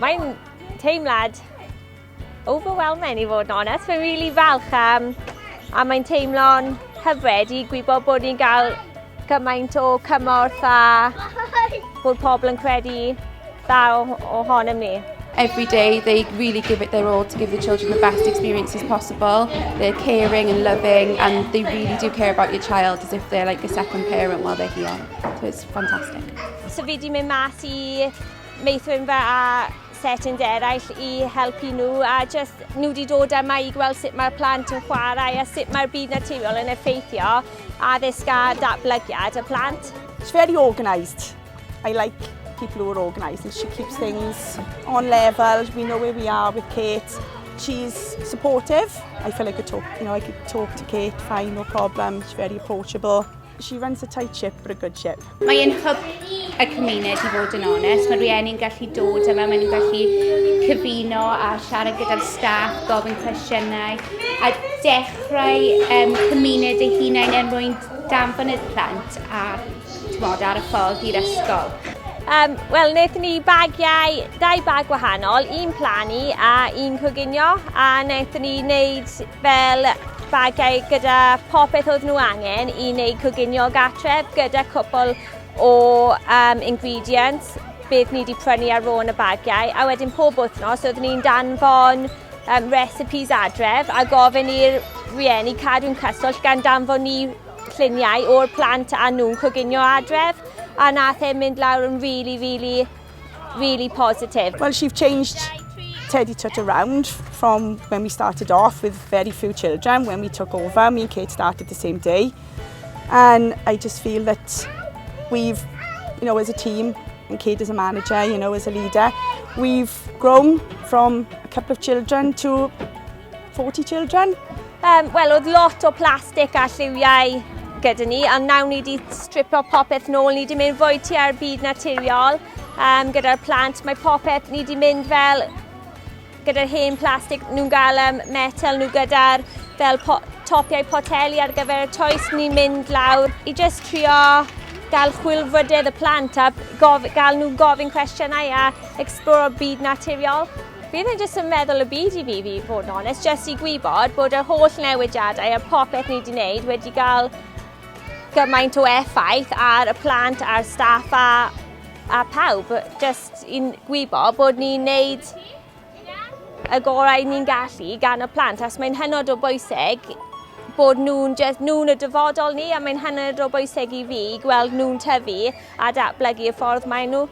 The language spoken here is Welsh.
Mae'n teimlad overwhelming i fod yn onest. Mae'n really falch am, a mae'n teimlo'n hyfryd i gwybod bod ni'n cael gymaint o cymorth a bod pobl yn credu dda ohonom ni. Every day they really give it their all to give the children the best experiences possible. They're caring and loving and they really do care about your child as if they're like a second parent while they're here. So it's fantastic. So fi di mynd mas i meithrinfa a settings eraill i helpu nhw a just nhw wedi dod yma i gweld sut mae'r plant yn chwarae a sut mae'r byd naturiol yn effeithio addysg a datblygiad y plant. She's very organised. I like people who are organised and she keeps things on level. We know where we are with Kate. She's supportive. I feel I could talk, you know, I could talk to Kate fine, no problem. She's very approachable. She runs a tight ship, but a good ship. Mae'n hwb y cymuned i fod yn onest. Mae rhieni'n gallu dod yma, maen nhw'n gallu cyfuno a siarad gyda'r staff, gofyn cwestiynau a dechrau cymuned eu hunain er mwyn danfon y plant a t'mod, ar y ffordd i'r ysgol. Wel, wnaethon ni bagiau, dau bag wahanol, un plannu a un coginio, a wnaethon ni wneud fel bagiau gyda popeth oedd nhw angen i wneud coginio gartref gyda cwpl o ingredients beth ni wedi prynu ar ôl y bagiau, a wedyn pob wythnos oeddwn ni'n danfon recipes adref a gofyn i'r rieni cadw'n cyswllt gan danfon ni lluniau o'r plant a nhw'n coginio adref, a nath e mynd lawr yn really, really, really positif. Well, she's changed Teddy Tut around from when we started off with very few children. When we took over, me and Kate started the same day. And I just feel that we've, as a team, and Kate as a manager, as a leader, we've grown from a couple of children to 40 children. Wel, oedd lot o plastig a lliwiau gyda ni, ond nawr ni wedi stripo popeth nôl, ni wedi mynd fwy tua'r byd naturiol gyda'r plant. Mae popeth, ni wedi mynd fel gyda'r hen plastig, nhw'n gael metal nhw gyda'r fel topiau poteli ar gyfer y toes, ni'n mynd lawr i just trio gael chwilfrydedd y plant a gael nhw gofyn cwestiynau a explore byd naturiol. Fi ddim jyst yn meddwl y byd i fi, fi fod yn onest, jyst i gwybod bod yr holl newidiadau a popeth ni wedi wneud wedi gael gymaint o effaith ar y plant, a'r staff a pawb. Jyst i'n gwybod bod ni'n wneud y gorau ni'n gallu gan y plant, as mae'n hynod o bwysig bod nhw'n just, nhw'n y dyfodol ni, a mae'n hynod o bwysig i fi gweld nhw'n tyfu a datblygu y ffordd maen nhw.